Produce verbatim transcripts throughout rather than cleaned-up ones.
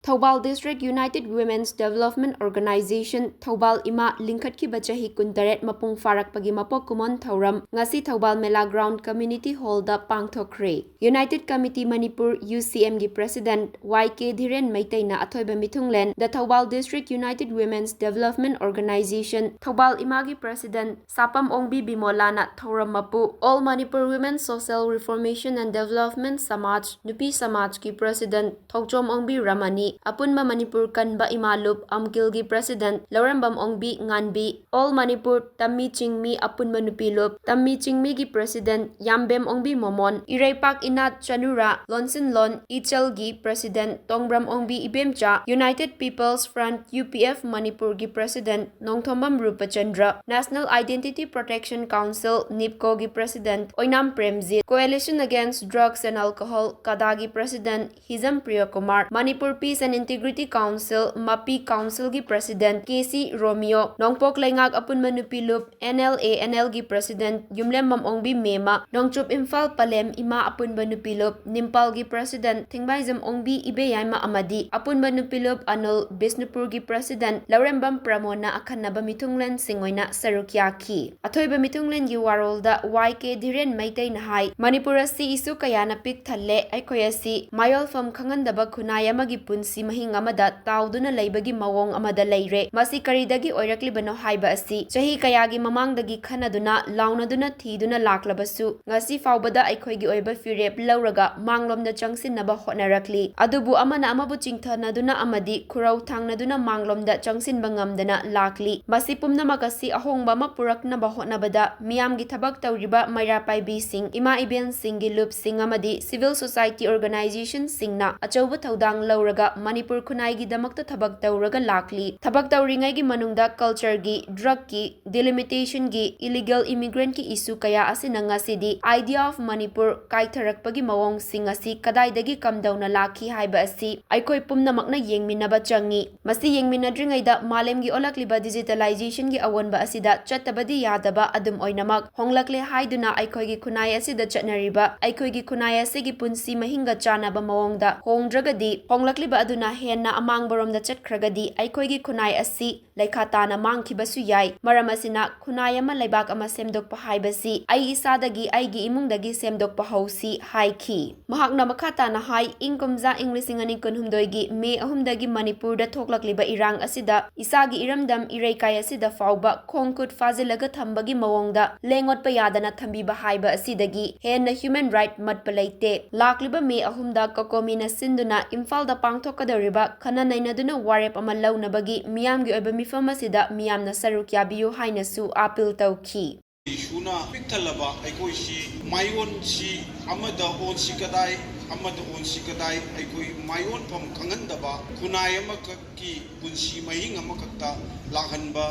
Thoubal District United Women's Development Organization, Thoubal ꯏꯃꯥ ꯂꯤꯡꯈꯠꯈꯤꯕ ꯆꯍꯤ ꯀꯨꯟꯇꯔꯦꯠ ꯃꯄꯨꯡ ꯐꯥꯔꯛꯄꯒꯤ ꯃꯄꯣꯛ ꯀꯨꯝꯑꯣꯟ ꯊꯧꯔꯝ ꯉꯁꯤ ꯊꯧꯕꯥꯜ ꯃꯦꯂꯥ Ground Community Hallꯗ ꯄꯥꯡꯊꯣꯛꯈ꯭ꯔꯦ꯫ United Committee Manipur, UCMꯒꯤ President Y K ꯙꯤꯔꯦꯟ ꯃꯩꯇꯩꯅ ꯑꯊꯣꯏꯕ ꯃꯤꯊꯨꯡꯂꯦꯟ, The Thoubal District United Women's Development Organization, Thoubal ꯏꯃꯥꯒꯤ President ꯁꯥꯄꯝ ꯑꯣꯡꯕꯤ ꯕꯤꯃꯣꯂꯥꯅ ꯊꯧꯔꯝ ꯃꯄꯨ, All Manipur Women Social Reformation and Development ꯁꯃꯥꯖ, ꯅꯨꯄꯤ ꯁꯃꯥꯖꯀꯤ President ꯊꯧꯆꯣꯝ ꯑꯣꯡꯕꯤ ꯔꯃꯅꯤ, ꯑꯄꯨꯟꯕ ꯃꯅꯤꯄꯨꯔ ꯀꯟꯕ ꯏꯃꯥ ꯂꯨꯞ ꯑꯝꯀꯤꯜꯒꯤ President ꯂꯧꯔꯦꯝꯕꯝ ꯑꯣꯡꯕꯤ ꯉꯥꯟꯕꯤ, All Manipur ꯇꯝꯃꯤ ꯆꯤꯡꯃꯤ ꯑꯄꯨꯟꯕ ꯅꯨꯄꯤ ꯂꯨꯞ ꯇꯝꯃꯤ ꯆꯤꯡꯃꯤꯒꯤ President ꯌꯥꯝꯕꯦꯝ ꯑꯣꯡꯕꯤ ꯃꯣꯃꯣꯟ, ꯏꯔꯩꯄꯥꯛ ꯏꯅꯥꯠ ꯆꯅꯨꯔꯥ ꯂꯣꯟꯁꯤꯟꯂꯣꯟ ꯏꯆꯜꯒꯤ President ꯇꯣꯡꯕ꯭ꯔꯝ ꯑꯣꯡꯕꯤ ꯏꯕꯦꯝꯆꯥ, United People's Front, UPF ꯃꯅꯤꯄꯨꯔꯒꯤ President Nongthombam ꯔꯨꯄꯆꯟꯗ꯭ꯔ, National Identity Protection Council, NIPCOꯒꯤ President Oinam Premjit, Coalition Against Drugs and Alcohol, ꯀꯗꯥꯒꯤ President Hijam ꯄ꯭ꯔꯤꯌꯀꯨꯃꯥꯔ, Manipur Peace and Integrity Council, ꯃꯄꯤ Councilꯒꯤ President ꯀꯦ ꯁꯤ ꯔꯣꯃꯤꯌꯣ, ꯅꯣꯡꯄꯣꯛ ꯂꯩꯉꯥꯛ ꯑꯄꯨꯟꯕ ꯅꯨꯄꯤ ꯂꯨꯞ NLANLꯒꯤ President ꯌꯨꯝꯂꯦꯝꯕꯝ ꯑꯣꯡꯕꯤ ꯃꯦꯃ, ꯅꯣꯡꯆꯨꯞ ꯏꯝꯐꯥꯜ ꯄꯂꯦꯝ ꯏꯃꯥ ꯑꯄꯨꯟꯕ ꯅꯨꯄꯤ ꯂꯨꯞ ꯅꯤꯝꯄꯥꯜꯒꯤ President ꯊꯤꯡꯕꯥꯏꯖꯝ ꯑꯣꯡꯕꯤ ꯏꯕꯦꯌꯥꯏꯃ ꯑꯃꯗꯤ ꯑꯄꯨꯟꯕ ꯅꯨꯄꯤ ꯂꯨꯞ ꯑꯅꯨꯜ ꯕꯤꯁꯅꯨꯄꯨꯔꯒꯤ President ꯂꯧꯔꯦꯝꯕꯝ ꯄ꯭ꯔꯃꯣꯗꯅ ꯑꯈꯟꯅꯕ ꯃꯤꯊꯨꯡꯂꯦꯟꯁꯤꯡ ꯑꯣꯏꯅ ꯁꯔꯨꯛ ꯌꯥꯈꯤ꯫ ꯑꯊꯣꯏꯕ ꯃꯤꯊꯨꯡꯂꯦꯟꯒꯤ ꯋꯥꯔꯣꯜꯗ ꯋꯥꯏ ꯀꯦ ꯙꯤꯔꯦꯟ ꯃꯩꯇꯩꯅ ꯍꯥꯏ, ꯃꯅꯤꯄꯨꯔ ꯑꯁꯤ issue ꯀꯌꯥꯅ ꯄꯤꯛ ꯊꯜꯂꯦ꯫ ꯑꯩꯈꯣꯏ ꯑꯁꯤ ꯃꯌꯣꯜꯐꯝ ꯈꯪꯍꯟꯗꯕ ꯈꯨꯟꯅꯥꯏ ꯑꯃꯒꯤ ꯄꯨꯟꯁꯤ ꯃꯍꯤꯡ ꯑꯃꯗ ꯇꯥꯎꯗꯨꯅ ꯂꯩꯕꯒꯤ ꯃꯑꯣꯡ ꯑꯃꯗ ꯂꯩꯔꯦ꯫ ꯃꯁꯤ ꯀꯔꯤꯗꯒꯤ ꯑꯣꯏꯔꯛꯂꯤꯕꯅꯣ ꯍꯥꯏꯕ ꯑꯁꯤ ꯆꯍꯤ ꯀꯌꯥꯒꯤ ꯃꯃꯥꯡꯗꯒꯤ ꯈꯟꯅꯗꯨꯅ, ꯂꯥꯎꯅꯗꯨꯅ, ꯊꯤꯗꯨꯅ ꯂꯥꯛꯂꯕꯁꯨ, ꯉꯁꯤ ꯐꯥꯎꯕꯗ ꯑꯩꯈꯣꯏꯒꯤ ꯑꯣꯏꯕ ꯐꯤꯔꯦꯞ ꯂꯧꯔꯒ ꯃꯥꯡꯂꯣꯝꯗ ꯆꯪꯁꯤꯟꯅꯕ ꯍꯣꯠꯅꯔꯛꯂꯤ꯫ ꯑꯗꯨꯕꯨ ꯑꯃꯅ ꯑꯃꯕꯨ ꯆꯤꯡꯊꯅꯗꯨꯅ ꯑꯃꯗꯤ ꯈꯨꯔꯧ ꯊꯥꯡꯅꯗꯨꯅ ꯃꯥꯡꯂꯣꯝꯗ ꯆꯪꯁꯤꯟꯕ ꯉꯝꯗꯅ ꯂꯥꯛꯂꯤ꯫ ꯃꯁꯤ ꯄꯨꯝꯅꯃꯛ ꯑꯁꯤ ꯑꯍꯣꯡꯕ ꯑꯃ ꯄꯨꯔꯛꯅꯕ ꯍꯣꯠꯅꯕꯗ ꯃꯤꯌꯥꯝꯒꯤ ꯊꯕꯛ ꯇꯧꯔꯤꯕ ꯃꯩꯔꯥ ꯄꯥꯏꯕꯤꯁꯤꯡ, ꯏꯃꯥ ꯏꯕꯦꯟꯁꯤꯡꯒꯤ ꯂꯨꯞꯁꯤꯡ ꯑꯃꯗꯤ civil society organizationꯁꯤꯡꯅ ꯑꯆꯧꯕ ꯊꯧꯗꯥꯡ ꯂꯧꯔꯒ ꯃꯅꯤꯄꯨꯔ ꯈꯨꯟꯅꯥꯏꯒꯤꯗꯃꯛꯇ ꯊꯕꯛ ꯇꯧꯔꯒ ꯂꯥꯛꯂꯤ꯫ ꯊꯕꯛ ꯇꯧꯔꯤꯉꯩꯒꯤ ꯃꯅꯨꯡꯗ cultureꯒꯤ, drugꯀꯤ, delimitationꯒꯤ, illegal immigrantꯀꯤ issue ꯀꯌꯥ ꯑꯁꯤꯅ ꯉꯁꯤꯗꯤ Idea of Manipur ꯀꯥꯏꯊꯔꯛꯄꯒꯤ ꯃꯑꯣꯡꯁꯤꯡ ꯑꯁꯤ ꯀꯗꯥꯏꯗꯒꯤ ꯀꯝꯗꯧꯅ ꯂꯥꯛꯈꯤ ꯍꯥꯏꯕ ꯑꯁꯤ ꯑꯩꯈꯣꯏ ꯄꯨꯝꯅꯃꯛꯅ ꯌꯦꯡꯃꯤꯟꯅꯕ ꯆꯪꯏ꯫ ꯃꯁꯤ ꯌꯦꯡꯃꯤꯟꯅꯗ꯭ꯔꯤꯉꯩꯗ ꯃꯥꯂꯦꯝꯒꯤ ꯑꯣꯜꯂꯛꯂꯤꯕ digitalizationꯒꯤ ꯑꯑꯣꯟꯕ ꯑꯁꯤꯗ ꯆꯠꯇꯕꯗꯤ ꯌꯥꯗꯕ ꯑꯗꯨꯝ ꯑꯣꯏꯅꯃꯛ ꯍꯣꯡꯂꯛꯂꯦ ꯍꯥꯏꯗꯨꯅ ꯑꯩꯈꯣꯏꯒꯤ ꯈꯨꯟꯅꯥꯏ ꯑꯁꯤꯗ ꯆꯠꯅꯔꯤꯕ, ꯑꯩꯈꯣꯏꯒꯤ ꯈꯨꯟꯅꯥꯏ ꯑꯁꯤꯒꯤ ꯄꯨꯟꯁꯤ ꯃꯍꯤꯡꯒ ꯆꯥꯟꯅꯕ ꯃꯑꯣꯡꯗ ꯍꯣꯡꯗ꯭ꯔꯒꯗꯤ ꯍꯣꯡꯂꯛꯂꯤꯕ ꯑꯗꯨꯅ ꯍꯦꯟꯅ ꯑꯃꯥꯡꯕꯔꯣꯝꯗ ꯆꯠꯈ꯭ꯔꯒꯗꯤ ꯑꯩꯈꯣꯏꯒꯤ ꯈꯨꯟꯅꯥꯏ ꯑꯁꯤ ꯂꯩꯈꯥ ꯇꯥꯅ ꯃꯥꯡꯈꯤꯕꯁꯨ ꯌꯥꯏ꯫ ꯃꯔꯝ ꯑꯁꯤꯅ ꯈꯨꯟꯅꯥꯏ ꯑꯃ ꯂꯩꯕꯥꯛ ꯑꯃ ꯁꯦꯝꯗꯣꯛꯄ ꯍꯥꯏꯕꯁꯤ ꯑꯩ ꯏꯁꯥꯗꯒꯤ, ꯑꯩꯒꯤ ꯏꯃꯨꯡꯗꯒꯤ ꯁꯦꯝꯗꯣꯛꯄ ꯍꯧꯁꯤ ꯍꯥꯏꯈꯤ꯫ ꯃꯍꯥꯛꯅ ꯃꯈꯥ ꯇꯥꯅ ꯍꯥꯏ, ꯏꯪ ꯀꯨꯝꯖꯥ ꯏꯪ ꯂꯤꯁꯤꯡ ꯑꯅꯤ ꯀꯨꯟꯍꯨꯝꯗꯣꯏꯒꯤ ꯃꯦ ꯑꯍꯨꯝꯗꯒꯤ ꯃꯅꯤꯄꯨꯔꯗ ꯊꯣꯛꯂꯛꯂꯤꯕ ꯏꯔꯥꯡ ꯑꯁꯤꯗ ꯏꯁꯥꯒꯤ ꯏꯔꯝꯗꯝ ꯏꯔꯩꯀꯥꯏ ꯑꯁꯤꯗ ꯐꯥꯎꯕ ꯈꯣꯡ ꯈꯨꯠ ꯐꯥꯖꯤꯜꯂꯒ ꯊꯝꯕꯒꯤ ꯃꯑꯣꯡꯗ ꯂꯦꯡ ꯑꯣꯠꯄ ꯌꯥꯗꯅ ꯊꯝꯕꯤꯕ ꯍꯥꯏꯕ ꯑꯁꯤꯗꯒꯤ ꯍꯦꯟꯅ human right ꯃꯠꯄ ꯂꯩꯇꯦ꯫ ꯂꯥꯛꯂꯤꯕ ꯃꯦ ꯑꯍꯨꯝꯗ ꯀꯣꯀꯣꯃꯤꯅ ꯁꯤꯟꯗꯨꯅ ꯏꯝꯐꯥꯜꯗ ꯄꯥꯡꯊꯣꯛꯀꯗꯧꯔꯤꯕ ꯈꯟꯅ ꯅꯩꯅꯗꯨꯅ ꯋꯥꯔꯦꯞ ꯑꯃ ꯂꯧꯅꯕꯒꯤ ꯃꯤꯌꯥꯝꯒꯤ ꯑꯣꯏꯕ ꯃꯤꯐꯝ ꯑꯁꯤꯗ ꯃꯤꯌꯥꯝꯅ ꯁꯔꯨꯛ ꯌꯥꯕꯤꯌꯨ ꯍꯥꯏꯅꯁꯨ appeal ꯇꯧꯈꯤ꯫ ꯏꯁꯨꯅ ꯄꯤꯛ ꯊꯜꯂꯕ ꯑꯩꯈꯣꯏꯁꯤ ꯃꯥꯏꯑꯣꯟꯁꯤ ꯑꯃꯗ ꯑꯣꯟꯁꯤ ꯀꯗꯥꯏ, ꯑꯃꯗ ꯑꯣꯟꯁꯤ ꯀꯗꯥꯏ, ꯑꯩꯈꯣꯏ ꯃꯥꯏꯑꯣꯟꯐꯝ ꯈꯪꯍꯟꯗꯕ ꯈꯨꯟꯅꯥꯏ ꯑꯃꯈꯛꯀꯤ ꯄꯨꯟꯁꯤ ꯃꯍꯤꯡ ꯑꯃꯈꯛꯇ ꯂꯥꯛꯍꯟꯕ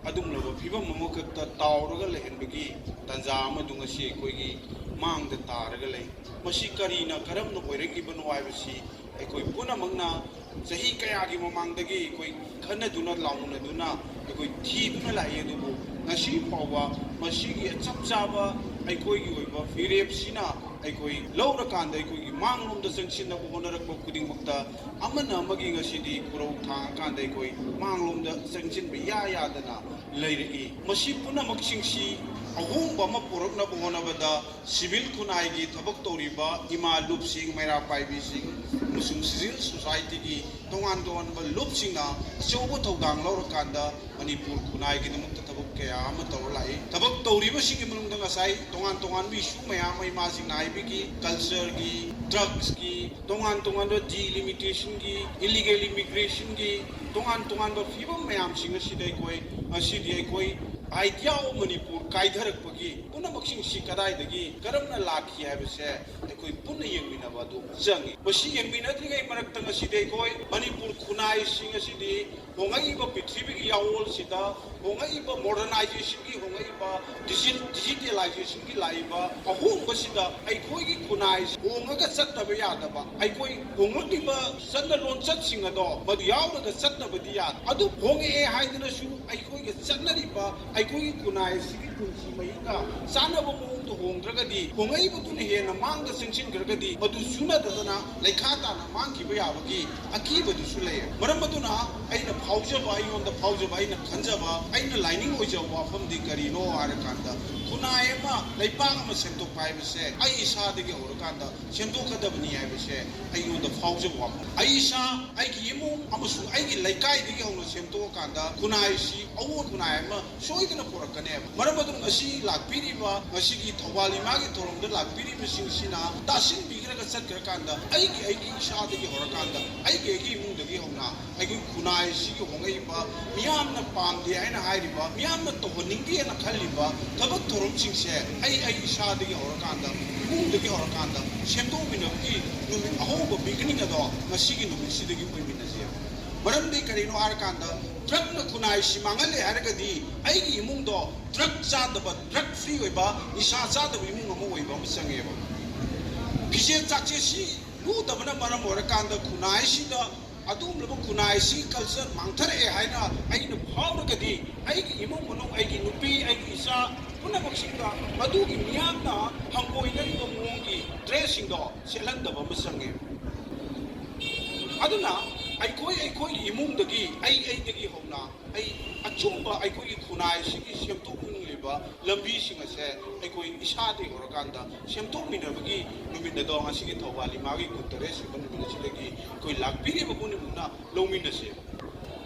ꯑꯗꯨꯒꯨꯝꯂꯕ ꯐꯤꯕꯝ ꯑꯃꯈꯛꯇ ꯇꯥꯎꯔꯒ ꯂꯩꯍꯟꯕꯒꯤ ꯇꯥꯟꯖꯥ ꯑꯃꯗꯨ ꯉꯁꯤ ꯑꯩꯈꯣꯏꯒꯤ ꯃꯥꯡꯗ ꯇꯥꯔꯒ ꯂꯩ꯫ ꯃꯁꯤ ꯀꯔꯤꯅ ꯀꯔꯝꯅ ꯑꯣꯏꯔꯛꯂꯤꯕꯅꯣ ꯍꯥꯏꯕꯁꯤ ꯑꯩꯈꯣꯏ ꯄꯨꯝꯅꯃꯛꯅ ꯆꯍꯤ ꯀꯌꯥꯒꯤ ꯃꯃꯥꯡꯗꯒꯤ ꯑꯩꯈꯣꯏ ꯈꯟꯅꯗꯨꯅ ꯂꯥꯎꯅꯗꯨꯅ ꯑꯩꯈꯣꯏ ꯊꯤꯗꯨꯅ ꯂꯥꯛꯏ꯫ ꯑꯗꯨꯕꯨ ꯉꯁꯤ ꯐꯥꯎꯕ ꯃꯁꯤꯒꯤ ꯆꯞ ꯆꯥꯕ ꯑꯩꯈꯣꯏꯒꯤ ꯑꯣꯏꯕ ꯐꯤꯔꯦꯞꯁꯤꯅ ꯑꯩꯈꯣꯏ ꯂꯧꯔꯀꯥꯟꯗ ꯑꯩꯈꯣꯏꯒꯤ ꯃꯥꯡꯂꯣꯝꯗ ꯆꯪꯁꯤꯟꯅꯕ ꯍꯣꯠꯅꯔꯛꯄ ꯈꯨꯗꯤꯡꯃꯛꯇ ꯑꯃꯅ ꯑꯃꯒꯤ ꯉꯁꯤꯗꯤ ꯈꯨꯔꯧ ꯊꯥꯡꯉꯀꯥꯟꯗ ꯑꯩꯈꯣꯏ ꯃꯥꯡꯂꯣꯝꯗ ꯆꯪꯁꯤꯟꯕ ꯏꯌꯥ ꯌꯥꯗꯅ ꯂꯩꯔꯛꯏ꯫ ꯃꯁꯤ ꯄꯨꯝꯅꯃꯛꯁꯤꯡꯁꯤ ꯑꯍꯣꯡꯕ ꯑꯃ ꯄꯨꯔꯛꯅꯕ ꯍꯣꯠꯅꯕꯗ ꯁꯤꯚꯤꯜ ꯈꯨꯟꯅꯥꯏꯒꯤ ꯊꯕꯛ ꯇꯧꯔꯤꯕ ꯏꯃꯥ ꯂꯨꯞꯁꯤꯡ, ꯃꯩꯔꯥ ꯄꯥꯏꯕꯤꯁꯤꯡ ꯑꯃꯁꯨꯡ ꯁꯤꯚꯤꯜ ꯁꯣꯁꯥꯏꯇꯤꯒꯤ ꯇꯣꯉꯥꯟ ꯇꯣꯉꯥꯟꯕ ꯂꯨꯞꯁꯤꯡꯅ ꯑꯆꯧꯕ ꯊꯧꯗꯥꯡ ꯂꯧꯔꯀꯥꯟꯗ ꯃꯅꯤꯄꯨꯔ ꯈꯨꯟꯅꯥꯏꯒꯤꯗꯃꯛꯇ ꯊꯕꯛ ꯀꯌꯥ ꯑꯃ ꯇꯧꯔ ꯂꯥꯛꯏ꯫ ꯊꯕꯛ ꯇꯧꯔꯤꯕꯁꯤꯡꯒꯤ ꯃꯅꯨꯡꯗ ꯉꯁꯥꯏ ꯇꯣꯉꯥꯟ ꯇꯣꯉꯥꯟꯕ ꯏꯁꯨ ꯃꯌꯥꯝ ꯑꯃ ꯏꯃꯥꯁꯤꯡꯅ ꯍꯥꯏꯕꯤꯈꯤ, ꯀꯜꯆꯔꯒꯤ, ꯗ꯭ꯔꯒꯁꯀꯤ, ꯇꯣꯉꯥꯟ ꯇꯣꯉꯥꯟꯕ ꯗꯤꯂꯤꯃꯤꯇꯦꯁꯟꯒꯤ, ꯏꯂꯤꯒꯦꯜ ꯏꯃꯤꯒ꯭ꯔꯦꯁꯟꯒꯤ ꯇꯣꯉꯥꯟ ꯇꯣꯉꯥꯟꯕ ꯐꯤꯕꯝ ꯃꯌꯥꯝꯁꯤꯡ ꯑꯁꯤꯗ ꯑꯩꯈꯣꯏ ꯉꯁꯤꯗꯤ ꯑꯩꯈꯣꯏ idea of ꯃꯅꯤꯄꯨꯔ ꯀꯥꯏꯊꯔꯛꯄꯒꯤ ꯄꯨꯝꯅꯃꯛꯁꯤꯡꯁꯤ ꯀꯗꯥꯏꯗꯒꯤ ꯀꯔꯝꯅ ꯂꯥꯛꯈꯤ ꯍꯥꯏꯕꯁꯦ ꯑꯩꯈꯣꯏ ꯄꯨꯟꯅ ꯌꯦꯡꯃꯤꯟꯅꯕ ꯑꯗꯨ ꯆꯪꯉꯤ꯫ ꯃꯁꯤ ꯌꯦꯡꯃꯤꯟꯅꯗ꯭ꯔꯤꯉꯩ ꯃꯔꯛꯇ ꯉꯁꯤꯗꯤ ꯑꯩꯈꯣꯏ ꯃꯅꯤꯄꯨꯔ ꯈꯨꯟꯅꯥꯏꯁꯤꯡ ꯑꯁꯤꯗꯤ ꯍꯣꯡꯉꯛꯏꯕ ꯄ꯭ꯔꯤꯊꯤꯕꯤꯒꯤ ꯌꯥꯑꯣꯜꯁꯤꯗ, ꯍꯣꯡꯉꯛꯏꯕ ꯃꯣꯗꯔꯅꯥꯏꯖꯦꯁꯟꯒꯤ, ꯍꯣꯡꯉꯛꯏꯕ ꯗꯤꯖꯤ-, ꯗꯤꯖꯤꯇꯦꯂꯥꯏꯖꯦꯁꯟꯒꯤ ꯂꯥꯛꯏꯕ ꯑꯍꯣꯡꯕꯁꯤꯗ ꯑꯩꯈꯣꯏꯒꯤ ꯈꯨꯟꯅꯥꯏꯁꯤ ꯍꯣꯡꯉꯒ ꯆꯠꯇꯕ ꯌꯥꯗꯕ, ꯑꯩꯈꯣꯏ ꯍꯣꯡꯂꯛꯂꯤꯕ ꯆꯠꯅ ꯂꯣꯟꯆꯠꯁꯤꯡ ꯑꯗꯣ ꯃꯗꯨ ꯌꯥꯎꯔꯒ ꯆꯠꯇꯕꯗꯤ ꯌꯥꯗꯦ꯫ ꯑꯗꯨ ꯍꯣꯡꯉꯛꯑꯦ ꯍꯥꯏꯗꯨꯅꯁꯨ ꯑꯩꯈꯣꯏꯒ ꯆꯠꯅꯔꯤꯕ ꯑꯩꯈꯣꯏꯒꯤ ꯈꯨꯟꯅꯥꯏ ꯑꯁꯤꯒꯤ ꯄꯨꯟꯁꯤ ꯃꯍꯤꯡꯒ ꯆꯥꯟꯅꯕ ꯃꯑꯣꯡ ꯍꯣꯡꯗ꯭ꯔꯒꯗꯤ, ꯍꯣꯡꯉꯛꯏꯕꯗꯨꯅ ꯍꯦꯟꯅ ꯃꯥꯡꯗ ꯆꯪꯁꯤꯟꯈ꯭ꯔꯒꯗꯤ, ꯃꯗꯨ ꯆꯨꯅꯗꯗꯅ ꯂꯩꯈꯥ ꯇꯥꯅ ꯃꯥꯡꯈꯤꯕ ꯌꯥꯕꯒꯤ ꯑꯀꯤꯕꯗꯨꯁꯨ ꯂꯩ꯫ ꯃꯔꯝ ꯑꯗꯨꯅ ꯑꯩꯅ ꯐꯥꯎꯖꯕ, ꯑꯩꯉꯣꯟꯗ ꯐꯥꯎꯖꯕ, ꯑꯩꯅ ꯈꯟꯖꯕ, ꯑꯩꯅ ꯂꯥꯏꯅꯤꯡ ꯑꯣꯏꯖꯕ ꯋꯥꯐꯝꯗꯤ ꯀꯔꯤꯅꯣ ꯍꯥꯏꯔꯀꯥꯟꯗ, ꯈꯨꯟꯅꯥꯏ ꯑꯃ, ꯂꯩꯄꯥꯛ ꯑꯃ ꯁꯦꯝꯗꯣꯛꯄ ꯍꯥꯏꯕꯁꯦ ꯑꯩ ꯏꯁꯥꯗꯒꯤ ꯍꯧꯔꯀꯥꯟꯗ ꯁꯦꯝꯗꯣꯛꯀꯗꯕꯅꯤ ꯍꯥꯏꯕꯁꯦ ꯑꯩꯉꯣꯟꯗ ꯐꯥꯎꯖꯕ ꯋꯥꯐꯝ꯫ ꯑꯩ ꯏꯁꯥ, ꯑꯩꯒꯤ ꯏꯃꯨꯡ ꯑꯃꯁꯨꯡ ꯑꯩꯒꯤ ꯂꯩꯀꯥꯏꯗꯒꯤ ꯍꯧꯅ ꯁꯦꯝꯗꯣꯛꯑꯀꯥꯟꯗ ꯈꯨꯟꯅꯥꯏꯁꯤ ꯑꯑꯣꯟ ꯈꯨꯟꯅꯥꯏ ꯑꯃ ꯁꯣꯏꯗꯅ ꯄꯨꯔꯛꯀꯅꯦꯕ꯫ ꯃꯔꯝ ꯑꯗꯨꯅ ꯉꯁꯤ ꯂꯥꯛꯄꯤꯔꯤꯕ, ꯉꯁꯤꯒꯤ ꯊꯧꯕꯥꯜ ꯏꯃꯥꯒꯤ ꯊꯧꯔꯝꯗ ꯂꯥꯛꯄꯤꯔꯤꯕꯁꯤꯡꯁꯤꯅ ꯇꯥꯁꯤꯟꯕꯤꯈ꯭ꯔꯒ ꯆꯠꯈ꯭ꯔꯀꯥꯟꯗ, ꯑꯩꯒꯤ, ꯑꯩꯒꯤ ꯏꯁꯥꯗꯒꯤ ꯍꯧꯔꯀꯥꯟꯗ, ꯑꯩꯒꯤ, ꯑꯩꯒꯤ ꯏꯃꯨꯡꯗꯒꯤ ꯍꯧꯅ, ꯑꯩꯈꯣꯏ ꯈꯨꯟꯅꯥꯏꯁꯤꯒꯤ ꯍꯣꯡꯂꯛꯏꯕ, ꯃꯤꯌꯥꯝꯅ ꯄꯥꯝꯗꯦ ꯍꯥꯏꯅ ꯍꯥꯏꯔꯤꯕ, ꯃꯤꯌꯥꯝꯅ ꯇꯧꯍꯟꯅꯤꯡꯗꯦꯅ ꯈꯜꯂꯤꯕ ꯊꯕꯛ ꯊꯧꯔꯝꯁꯤꯡꯁꯦ ꯑꯩ, ꯑꯩ ꯏꯁꯥꯗꯒꯤ ꯍꯧꯔꯀꯥꯟꯗ, ꯏꯃꯨꯡꯗꯒꯤ ꯍꯧꯔꯀꯥꯟꯗ ꯁꯦꯝꯗꯣꯛꯃꯤꯟꯅꯕꯒꯤ ꯅꯨꯃꯤꯠ ꯑꯍꯧꯕ beginning ꯑꯗꯣ ꯉꯁꯤꯒꯤ ꯅꯨꯃꯤꯠꯁꯤꯗꯒꯤ ꯑꯣꯏꯃꯤꯟꯅꯁꯦꯕ꯫ ꯃꯔꯝꯗꯤ ꯀꯔꯤꯅꯣ ꯍꯥꯏꯔꯀꯥꯟꯗ, ꯗ꯭ꯔꯛꯅ ꯈꯨꯟꯅꯥꯏꯁꯤ ꯃꯥꯡꯍꯜꯂꯦ ꯍꯥꯏꯔꯒꯗꯤ, ꯑꯩꯒꯤ ꯏꯃꯨꯡꯗꯣ ꯗ꯭ꯔꯛ ꯆꯥꯗꯕ, ꯗ꯭ꯔꯛ ꯐ꯭ꯔꯤ ꯑꯣꯏꯕ, ꯅꯤꯁꯥ ꯆꯥꯗꯕ ꯏꯃꯨꯡ ꯑꯃ ꯑꯣꯏꯕ ꯑꯃ ꯆꯪꯉꯦꯕ꯫ ꯐꯤꯖꯦꯠ ꯆꯥꯛꯁꯦꯠꯁꯤ ꯂꯨꯗꯕꯅ ꯃꯔꯝ ꯑꯣꯏꯔꯀꯥꯟꯗ, ꯈꯨꯟꯅꯥꯏꯁꯤꯗ ꯑꯗꯨꯒꯨꯝꯂꯕ ꯈꯨꯟꯅꯥꯏꯁꯤ culture ꯃꯥꯡꯊꯔꯛꯑꯦ ꯍꯥꯏꯅ ꯑꯩꯅ ꯐꯥꯎꯔꯒꯗꯤ, ꯑꯩꯒꯤ ꯏꯃꯨꯡ ꯃꯅꯨꯡ, ꯑꯩꯒꯤ ꯅꯨꯄꯤ, ꯑꯩꯒꯤ ꯏꯆꯥ ꯄꯨꯝꯅꯃꯛꯁꯤꯡꯗ ꯃꯗꯨꯒꯤ ꯃꯤꯌꯥꯝꯅ ꯍꯪꯒꯣꯏꯅꯔꯤꯕ ꯃꯑꯣꯡꯒꯤ dressꯁꯤꯡꯗꯣ ꯁꯦꯠꯍꯟꯗꯕ ꯑꯃ ꯆꯪꯉꯦ꯫ ꯑꯗꯨꯅ ꯑꯩꯈꯣꯏ, ꯑꯩꯈꯣꯏꯒꯤ ꯏꯃꯨꯡꯗꯒꯤ, ꯑꯩ, ꯑꯩꯗꯒꯤ ꯍꯧꯅ, ꯑꯩ ꯑꯆꯨꯝꯕ ꯑꯩꯈꯣꯏꯒꯤ ꯈꯨꯟꯅꯥꯏꯁꯤꯒꯤ ꯁꯦꯝꯗꯣꯛꯅꯤꯡꯂꯤꯕ ꯂꯝꯕꯤꯁꯤꯡ ꯑꯁꯦ ꯑꯩꯈꯣꯏ ꯏꯁꯥꯗꯒꯤ ꯍꯧꯔꯀꯥꯟꯗ ꯁꯦꯝꯗꯣꯛꯃꯤꯟꯅꯕꯒꯤ ꯅꯨꯃꯤꯠ ꯑꯗꯣ ꯉꯁꯤꯒꯤ ꯊꯧꯕꯥꯜ ꯏꯃꯥꯒꯤ ꯀꯨꯟꯇꯔꯦꯠ ꯁꯨꯕ ꯅꯨꯃꯤꯠ ꯑꯁꯤꯗꯒꯤ ꯑꯩꯈꯣꯏ ꯂꯥꯛꯄꯤꯔꯤꯕ ꯄꯨꯝꯅꯃꯛꯅ ꯂꯧꯃꯤꯟꯅꯁꯦꯕ꯫